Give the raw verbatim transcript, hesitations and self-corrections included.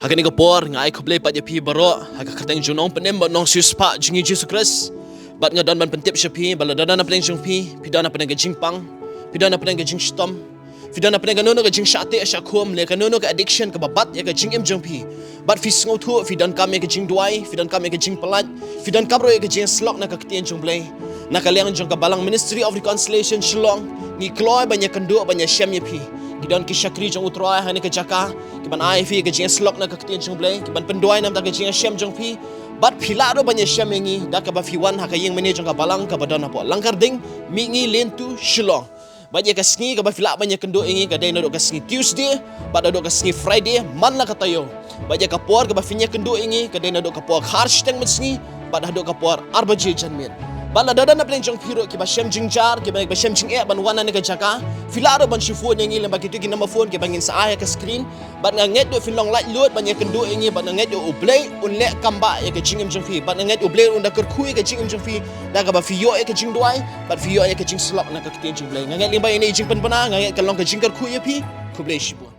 Ha kane ka por nga ai khublei pat ïa phi baroh ha ka kyrteng jong u Nongpynim bad Nongsiewspah jong ngi Jisu Khrist. Bad nga don ban pyntip sha phi ba lada don na pdeng jong phi, phi don na pdeng ka jingpang, phi don na pdeng ka jingshitom, phi don na pdeng kano kano ka jingshah teh shah khum, lane kano kano ka addiction kaba bat ïa ka jingim jong phi. Bad phi sngewthuh phi donkam ïa ka jingduwai, phi donkam ïa ka jingpyllait, phi donkam ruh ïa ka jingïasyllok na ka ktien jong u Blei. Na ka liang jong ka Balang Ministry of Reconciliation Shillong, ngi kloi ban ïakynduh ban ïashem ïa phi. Ki don ki shakri jong u Trai ha kane ka jaka kiban ai ïa phi ka jingïasyllok na ka ktien jong u Blei, kiban pynduwai namar ka jingïashem jong phi. Bad phi lah ruh ban ïashem ïa ngi da kaba phi wan ha ka ïing mane jong ka Balang kaba don hapoh Langkyrding, Mihngi Lane two, Shillong. Bad ïa ka sngi kaba phi lah ban ïakynduh ïa ngi ka dei naduh ka sngi Tuesday bad haduh ka sngi Friday man la ka taïew. Bad ïa ka por kaba phin ïakynduh ïa ngi ka dei naduh ka por khatar shiteng mynsngi bad haduh ka por ar baje janmiet. Bad lada don na pdeng jong phi ruh kiba shem jingjar, kiba, kiba shem jingeh ban wan ha kane ka jaka, phi lah ruh ban shu phone ïa ngi lyngba kito ki number phone kiba ngin sa ai ha ka screen. Bad nga ngeit ruh phin long laitluid ban ïakynduh ïa ngi, bad nga ngeit ruh u Blei un leh kam bah ïa ka jingim jong phi, bad nga ngeit u Blei un da kyrkhu ïa ka jingim jong phi da kaba phi ïoh ïa ka jingduwai bad phi ïoh ïa ka jingïasyllok na ka ktien jong u Blei. Nga ngeit lyngba ïa kane ka jingpynbna, nga ngeit kan long ka jingkyrkhu ïa phi. Khublei shibun.